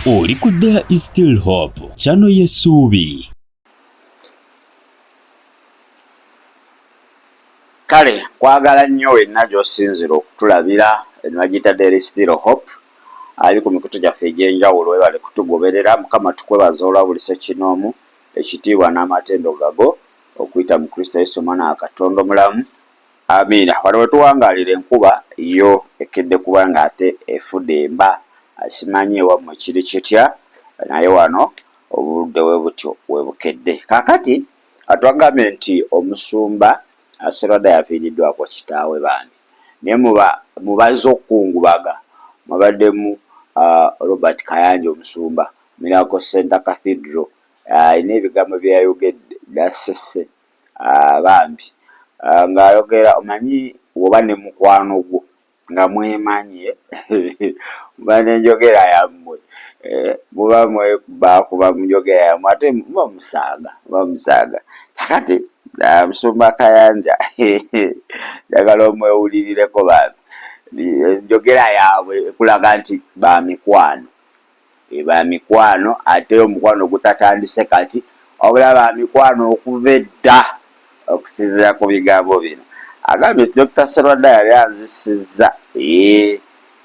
Oli ku There is Still Hope, channel y'essuubi. Kale nkwagala nnyo wenna gy'osinzira okutulabira eno bagiyita There is Still Hope ali ku mikutu gyaffe egy'enjawulo webale kutugoberera mukama tukwebaza olwa buli ssekinoomu ekitiibwa n'amatendo gago okuyita mu Kristo Yesu omwana wa Katonda omulamu Amiina. Wano wetuwangaalira enkuba yo ekedde kuba nga ate efudemba, simanyi ewammwe kiri kitya naye wano obudde webutyo webukedde. Kaakati twagambye nti omusumba Sserwadda yaviiriddwako kitaawe bambi naye mu bazze okukungubaga mwabaddemu Robert Kayanja omusumba Miracle Center Cathedral alina ebigambo byeyayogedde byasese bambi ng'ayogera omanyi woba ne mukwano gwo nga mwemanyi muba n'enjogera yammwe muba mwekubakuba mu njogera yammwe ate muba musaaga muba musaaga kakati musumba Kayanja njagala omwewulirireko bambi enjogera yaabwe ekulaga nti ba mikwano. Ba mikwano ate omukwano gutatandise kati wabula ba mikwano okuva edda okusinziira ku bigambo bino. Agambye nti Dokita Sserwadda yali anzisizza ee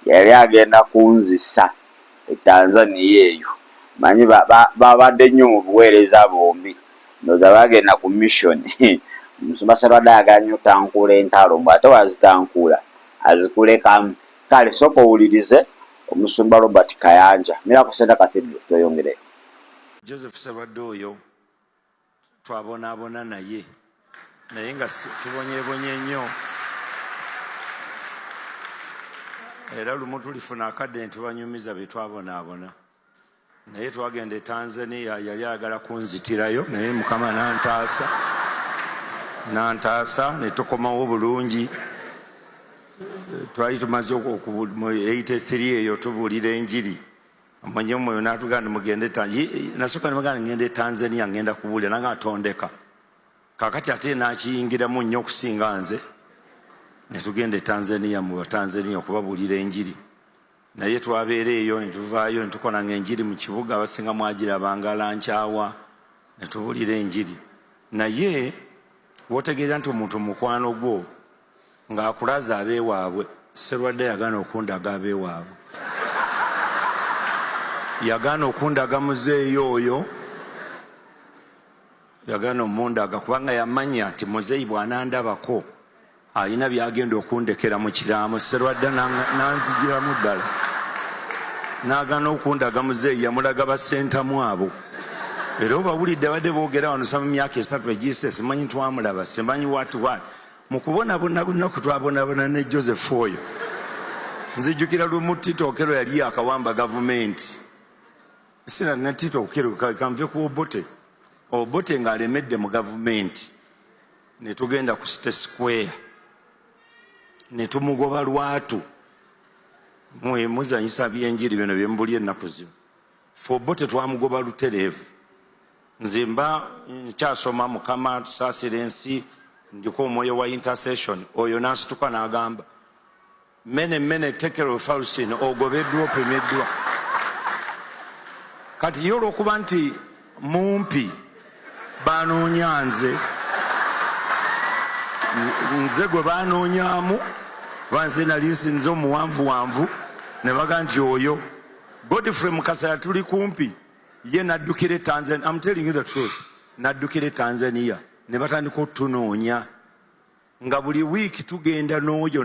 yali agenda kunzisa e Tanzania eyo manyi babadde nnyo mu buweereza bombi ndowooza bagenda ku mission. Omusumba Sserwadda ayagala nnyo otankuula entalo mbu ate wazitankuula azikulekamu. Kale sooka owulirize Omusumba Robert Kayanja, Miracle Centre Cathedral, tweyongereyo. Joseph Sserwadda oyo twabonaabona naye naye nga tubonyebonye nnyo era lumu tulifuna akadde ntubanyumiza bye twabonaabona naye twagenda e Tanzania yali ayagala kunzitirayo naye Mukama nantaasa nantaasa ne tukomawo bulungi. Twali tumaze mu 83 eyo tubuulira enjiri omanye omwoyo n'atugamba nti mugende nasooka ne bagamba ngenda e Tanzania ngenda kubuulira nange atondeka kakati ate n'akiyingiramu nnyo okusinga nze ne tugenda e Tanzania mu Batanzania okubabuulira enjiri. Naye twabeera eyo ne tuvaayo ne tukola nga enjiri mu kibuga, abasinga mwagirabanga lankyawa ne tubuulira enjiri. Naye w'otegeerera nti omuntu mukwano gwo ng'akulaze ab'ewaabwe, Sserwadda yagaana okundaga ab'ewaabwe, yagaana okundaga muzeeyi oyo, yagaana omundaga kubanga yamanya nti muzeeyi bw'anandabako alina byagenda okundekera mu kiraamo. Sserwadda nanzigiramu ddala n'agaana okundaga muzeeyi, yamulaga bassentamu abo. Era obawulidde abadde boogera wano sama myaka 3 egiyise, simanyi twamulaba, simanyi what what. Mu kubonabona lunaku twabonabona ne Joseph oyo. Nzijjukira lumu Tito Okello yali yakawamba gavumenti. Sira ne Tito Okello kanve ku Obote. Obote ng'alemedde mu gavumenti. Ne tugenda ku City Square ne tumugoba lwatu. Mwe muzanyisa by'enjiri bino bye mubulya ennaku zino. Ffe Obote twamugoba lutereevu. Nze mba nkyasoma Mukama tusaasira ensi, ndiko omwoyo wa intercession, oyo n'asituka n'agamba mene mene tekelo falsin, ogobeddwa opimiddwa. Kati ye olw'okuba nti mumpi banoonya nze, nze gwe banoonyaamu, kuba nze nali nsinze omuwanvuwanvu, ne baga nti oyo Godfrey Mukasa yatuli kumpi, ye n'addukira e Tanzania. I'm telling you the truth, n'addukira e Tanzania ne batandika otutunoonya nga buli wiiki tugenda n'oyo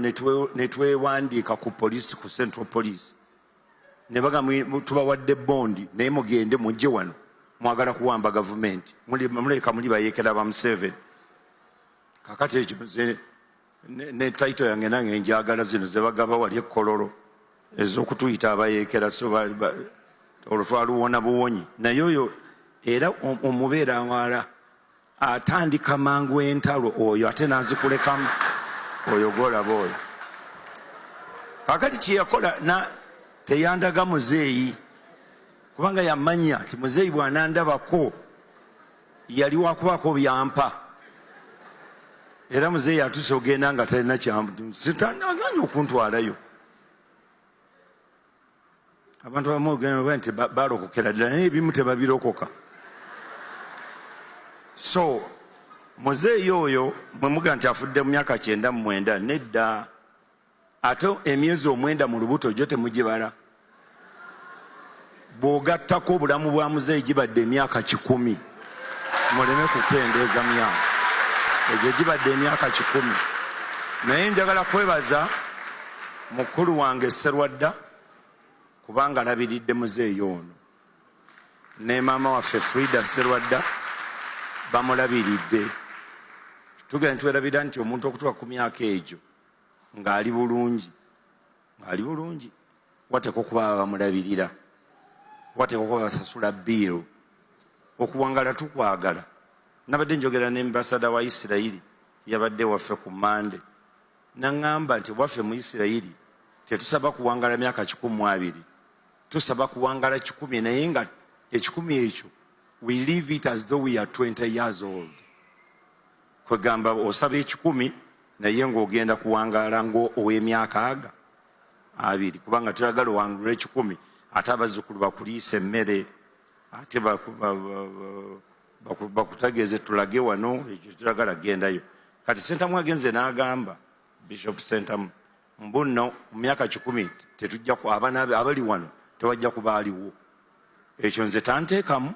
ne twewandiika ku poliisi, ku Central Police, ne bagamba tubawadde bondi naye mugende mujje wano, mwagala kuwamba gavumenti, muleka muli bayeekera ba Museveni. Kakati ekyo nze ne title yange nange njagala zino ze bagaba wali e Kololo ez'okutuyita abayeekera, so olwo twaluwona buwonyi. Naye oyo era omubeera wala atandika mangu entalo oyo ate n'azikulekamu oyo gw'olaba oyo. Kakati kye yakola teyandaga muzeeyi, kubanga yamanya nti muzeeyi bw'anandabako yali wakubaako byampa, era muzeeyi atuuse ogenda nga talina kyampa, okuntwalayo. Abantu abamu ogenda nti balokokera ddala, naye ebimu tebabirokoka. So muzeeyi oyo mwemuga nti afudde mu myaka 99, nedda. Ate emyezi 9 mu lubuto gyo temugibala. Bw'ogattako obulamu bwa muzeeyi gibadde emyaka 100. Muleme kukendeeza myaka egyo, gibadde emyaka 100. Naye njagala kwebaza mukulu wange Sserwadda, kubanga alabiridde muzeeyi ono, ne maama waffe Frida Sserwadda bamulabiridde. Tugenda twerabira nti omuntu okutuuka ku myaka egyo ng'ali bulungi, ng'ali bulungi, wateekwa okuba bamulabirira, wateekwa okuba basasula bill. Okuwangala tukwagala. Nabadde njogera ne ambassador wa Isirayiri, yabadde waffe ku Mande, naŋŋamba nti waffe mu Isirayiri tetusaba kuwangala myaka 120, tusaba kuwangala 100, naye nga 100 ekyo we live it as though we are 20 years old. Kwegamba osaba 100 naye ng'ogenda kuwangaala ng'ow'emyaka aga 20, kubanga toyagala owangula 100 ate abazzukulu bakuliisa emmere, ate bakutegeeze tulage wano, ekyo toyagala gendayo. Kati Sentamu agenze n'agamba Bishop Sentamu mbu nno mu myaka 100 tetujja abaana abali wano tewajja kuba aliwo. Ekyo nze tanteekamu,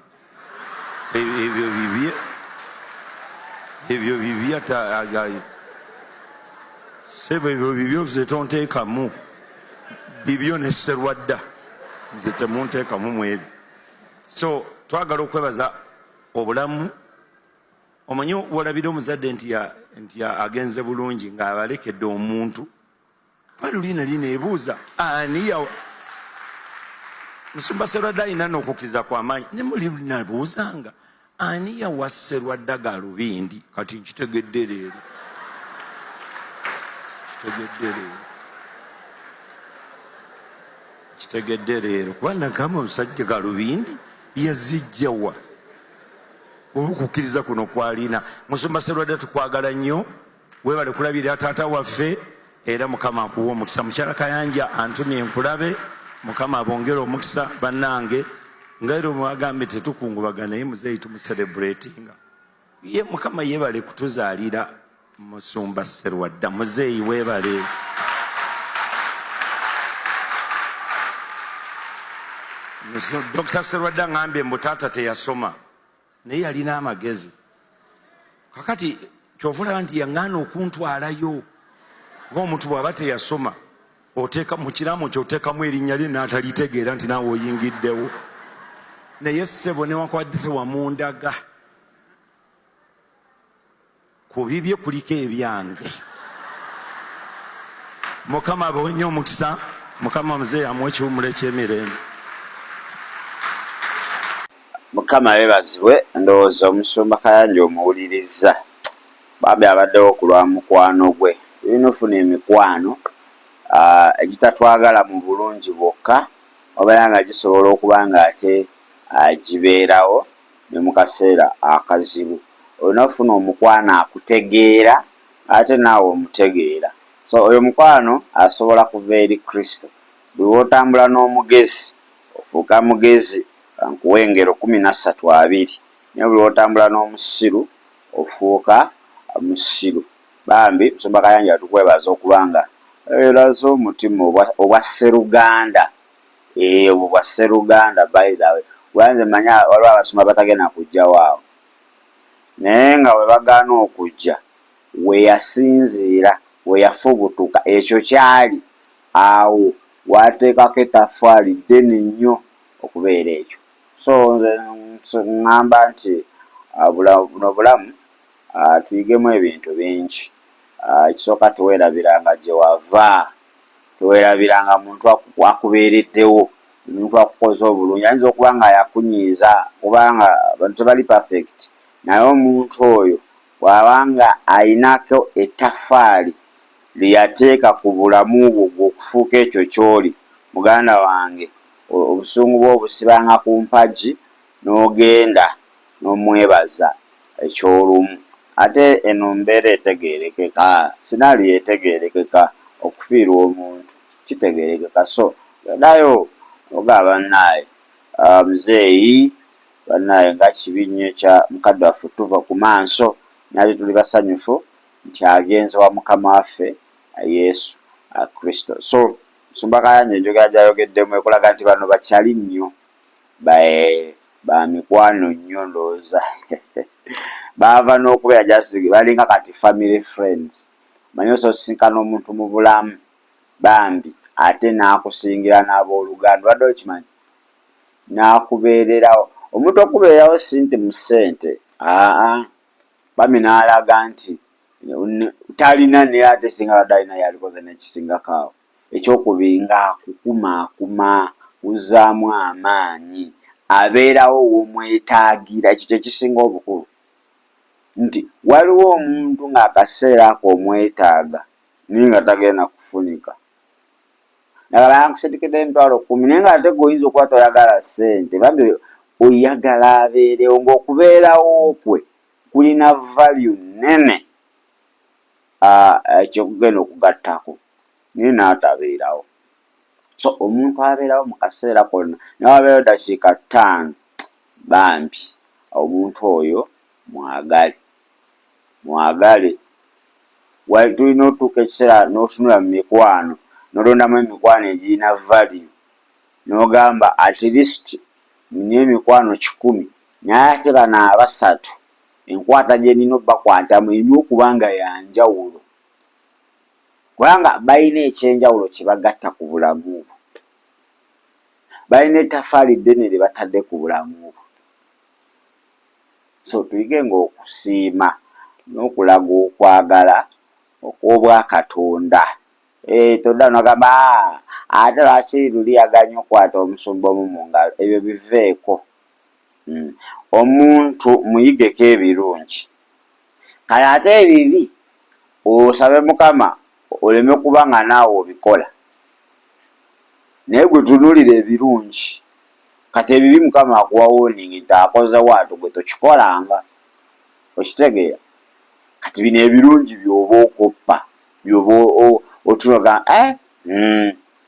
ebyo bibye, ebyo bibye sebo, ebyo bibyo, nze tonteekamu, bibyo ne Sserwadda, nze temunteekamu mu ebyo. So twagala okwebaza obulamu. Omanyi wolabira omuzadde nti agenze bulungi ng'abalekedde omuntu, kuba luli nali neebuuza ani ya musumba Sserwadda alina n'okukkiriza kw'amaanyi, ne muli nabuuzanga ani yawa Sserwadda galubindi. Kati nkitegedde leero, kitegedde leero, kitegedde leero, kuba nagamba omusajja galubindi yazijjawa olw'okukkiriza kuno kwalina. Musumba Sserwadda, tukwagala nnyo, weebale kulabirira taata waffe, era Mukama akuwa omukisa. Mukyala Kayanja antumye nkulabe, Mukama abongere omukisa. Bannange, nga era omwagambye tetukungubaga, naye muzeeyi tumucelebratinga. Ye Mukama yeebale kutuzaalira musumba Sserwadda. Muzeeyi weebale. Dr. Sserwadda ngambye mbu taata teyasoma, naye yalina amagezi. Kakati kyova olaba nti yaŋŋaana okuntwalayo, oba omuntu bw'aba teyasoma oteeka mu kiraamo kye oteekamu erinnya lye n'atalitegeera nti naawe oyingiddewo. Naye ssebo, newankubadde tewamundaga, ku bibye kuliko ebyange. Mukama abawe nnyo omukisa. Mukama muzeeyi amuwe ekiwummulo eky'emirembe. Mukama yebazibwe, ndowooza omusumba Kayanja omuwulirizza. Bambi abaddewo ku lwa mukwano gwe. Tulina ofuna emikwano egitatwagala mu bulungi bwokka, wabula nga gisobola okuba nga ate gibeerawo ne mu kaseera akazibu. Olina ofuna omukwano akutegeera ate naawe omutegeera. So oyo mukwano asobola kuva eri Kristo. Buli lw'otambula n'omugezi ofuuka mugezi, kankuwe engero 13:20, naye buli lw'otambula n'omusiru ofuuka musiru. Bambi Musumba Kayanja tukwebaza okuba nga olaze omutima obwa sseruganda, obwo bwa sseruganda by the way. Kuba nze mmanyi waliwo abasumba abatagenda kujjawo awo, naye nga bwe bagaana okujja we yasinziira, we yafubutuka, ekyo kyali awo w'ateekako ettaffaali ddene nnyo okubeera ekyo. So nze ŋŋamba nti buno bulamu tuyigemu ebintu bingi. Ekisooka, teweerabiranga gye wava, teweerabiranga muntu akubeereddewo, omuntu akukoze obulungi. Ayinza okuba nga yakunyiiza kubanga abantu tebali perfect, naye omuntu oyo bw'aba nga ayinako ettaffaali lye yateeka ku bulamu bwo ggwe okufuuka ekyo ky'oli, muganda wange, obusungu bwo obusibanga ku mpagi n'ogenda n'omwebaza eky'olumu. Ate eno mbeera etegeerekeka, scenario etegeerekeka, okufiirwa omuntu kitegeerekeka. So gendayo Ogaba bannaaye, ah, muzeeyi bannaaye, nga kibi nnyo ekya mukadde waffe tuva ku maaso, naye tuli basanyufu nti agenze wa Mukama waffe Yesu Kristo. So Musumba Kayanja enjogera gy'ayogeddemu ekulaga nti bano bakyali nnyo, ba mikwano nnyo, ndowooza baava n'okubeera just balinga kati family friends. Manyi osobola osisinkana omuntu mu bulamu bambi ate n'akusingira n'abooluganda, obadde okimanyi, n'akubeererawo. Omuntu okubeererawo si nti mu ssente, aa, bambi n'alaga nti talina, naye ate singa abadde alina yalikoze n'ekisingako awo. Ekyokubiri, ng'akukumaakuma, kuzzaamu amaanyi, abeerawo w'omwetaagira. Ekyo kye kisinga obukulu, nti waliwo omuntu ng'akaseera ako omwetaaga naye nga tagenda kufunika. Nagala yankusindikidde 100,000, naye ng'ate gwe oyinza okuba toyagala ssente, bambi oyagala abeerewo, ng'okubeerawo kwe kulina value nnene kyekugenda okugattako, naye n'atabeerawo. So omuntu abeerawo mu kaseera konna, naye wabeerawo dakiika 5, bambi omuntu oyo mwagale, mwagale. Tulina otuuka ekiseera n'otunula mu mikwano, n'olondamu emikwano egirina value, n'ogamba at least nina emikwano 100, naye ate bano abasatu enkwata gye nnina obbakwatamu erina okuba nga yanjawulo, kubanga balina ekyenjawulo kye bagatta ku bulamu bwo, balina ettafaali ddene lye batadde ku bulamu bwo. So tuyigenga okusiima n'okulaga okwagala okw'obwakatonda. Todda n'ogamba ate lwaki luli yagaanye okukwata omusumba omu mu ngalo, ebyo biveeko. Omuntu muyigeko ebirungi, kale ate ebibi osabe Mukama oleme kuba nga naawe obikola, naye gwe tunuulira ebirungi. Kati ebibi Mukama akuwa warning nti akoze bw'atyo, gwe tokikolanga, okitegeera? Kati bino ebirungi by'oba okoppa, by'oba otunuulira,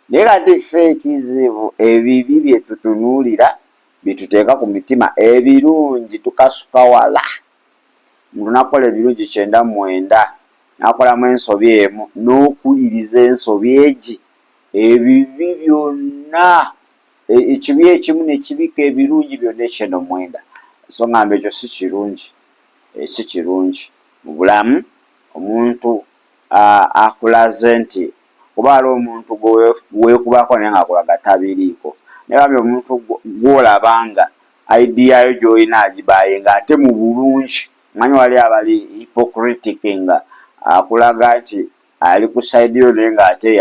Naye kati ffe ekizibu ebibi bye tutunuulira, bye tuteeka ku mitima, ebirungi tukasuka wala. Omuntu n'akukola ebirungi 99, n'akolamu ensobi emu, n'okuliriza ensobi egi, ebibi byonna, ekibi ekimu ne kibikka ebirungi byonna 99. So ŋŋamba ekyo si kirungi, si kirungi mu bulamu. Omuntu akulaze nti kuba waliwo omuntu gwe weekubako naye ng'akulaga tabiriiko, naye bambi omuntu gw'olaba nga idea yo gy'olina agibayinga ate mu bulungi. Manyi wali abali hypocritic, nga akulaga nti ali ku side yo, naye ng'ate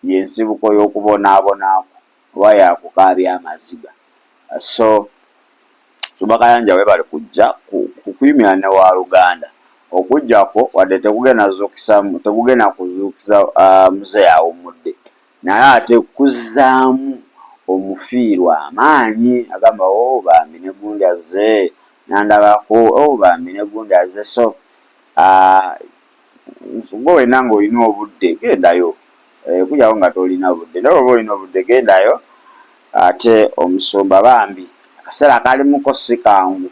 y'ensibuko y'okubonaabona kwo oba yakukaabya amaziga. So Musumba Kayanja, weebale kujja kuyimira ne waaluganda. Okujjako wadde tekugenda zuukisa, tekugenda kuzuukiza muzeeyi awummudde, naye ate kuzzaamu omufiirwa amaanyi, agamba, "Oh, bambi ne gundi azze nandabako, oh bambi ne gundi azze." So gwe wenna ng'olina obudde, gendayo, okuggyako nga tolina budde, naye bw'oba olina obudde gendayo. Ate omusumba bambi akaseera akalimuko si kangu,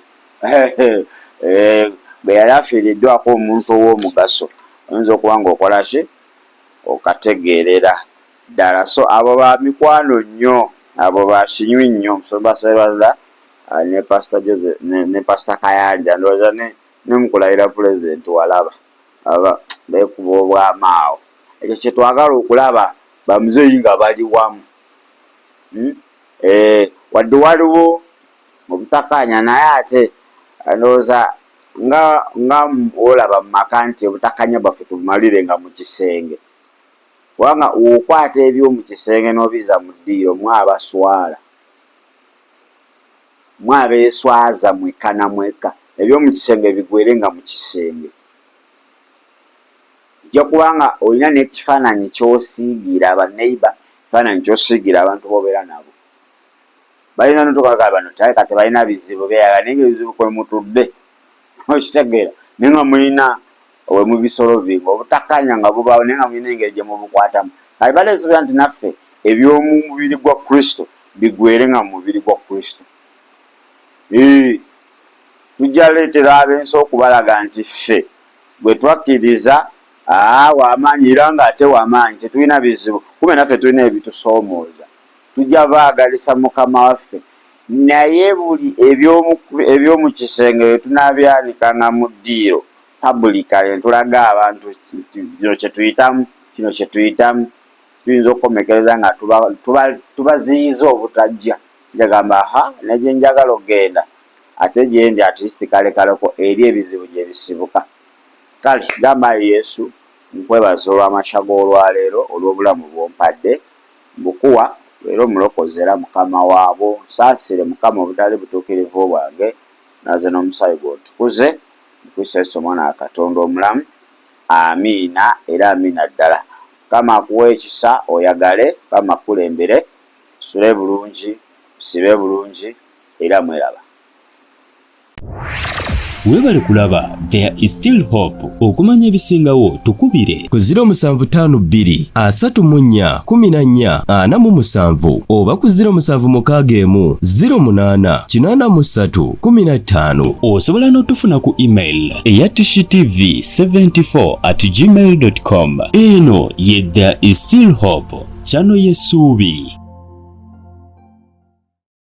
bwe yali afiiriddwako omuntu ow'omugaso, oyinza okuba ng'okola ki, okategeerera ddala. So abo ba mikwano nnyo, abo ba kinywi nnyo, Musumba Sserwadda ne Pasita Jose ne Pasita Kayanja, ndowooza ne mukulayira Pulezidenti walaba aba beekuba obwama awo. Ekyo kye twagala okulaba, bamuzeeyi nga bali wamu. Wadde waliwo obutakkaanya, naye ate ndowooza nga olaba mu maka nti obutakkaanya bwaffe tubumalire nga mu kisenge, kubanga okwata eby'omu kisenge n'obizza mu ddiiro, mwe abaswala, mwe abeeswaza mwekka na mwekka. Eby'omu kisenge bigwere nga mu kisenge. Ojja kuba nga olina n'ekifaananyi ky'osiigira ba neighbour, ekifaananyi ky'osiigira abantu b'obeera nabo. Balina notukaga bano taleka tebalina bizibu byayagala, naye nga ebizibu kwe mutudde, okitegeera? Naye nga mulina we mubisolovinga, obutakkaanya nga bubaawo, naye nga mulina engeri gye mubukwatamu. Kale badde nsuubira nti naffe eby'omu mubiri gwa Kristo bigwere nga mu mubiri gwa Kristo. Ee, tujja leetera ab'ensi okubalaga nti ffe bwe twakkiriza aa w'amaanyi era ng'ate w'amaanyi, tetulina bizibu, kumbe naffe tulina ebitusoomooza. Tujja baagalisa Mukama waffe, naye buli eby'omu kisenge bwe tunaabyanikanga mu ddiiro publicly ne tulaga abantu kino kye tuyitamu, kino kye tuyitamu, tuyinza okukomekereza nga tubaziyiza obutajja. Njagamba ha ne gye njagala okugenda ate gye ndi at least kalekaleko eri ebizibu gye bisibuka. Kale gamba, ayi Yesu, nkwebaza olw'amakya g'olwaleero, olw'obulamu bw'ompadde. Mbukuwa era omulokozi era Mukama waabwo. Nsaasire Mukama obutali butuukirivu bwange, naze n'omusaayi gwo ntukuze mu Kristo Yesu omwana wa Katonda omulamu. Amiina era amiina ddala. Mukama akuwa ekisa oyagale, Mukama akkulembere, osule bulungi, osibe bulungi era mweraba. Weebale kulaba There is Still Hope. Okumanya ebisingawo tukubire ku 0752 34 14 47 oba ku 0761 08 83 15. Osobola n'otufuna ku email eya tishtv74@gmail.com. Eno ye There is Still Hope, channel y'essuubi.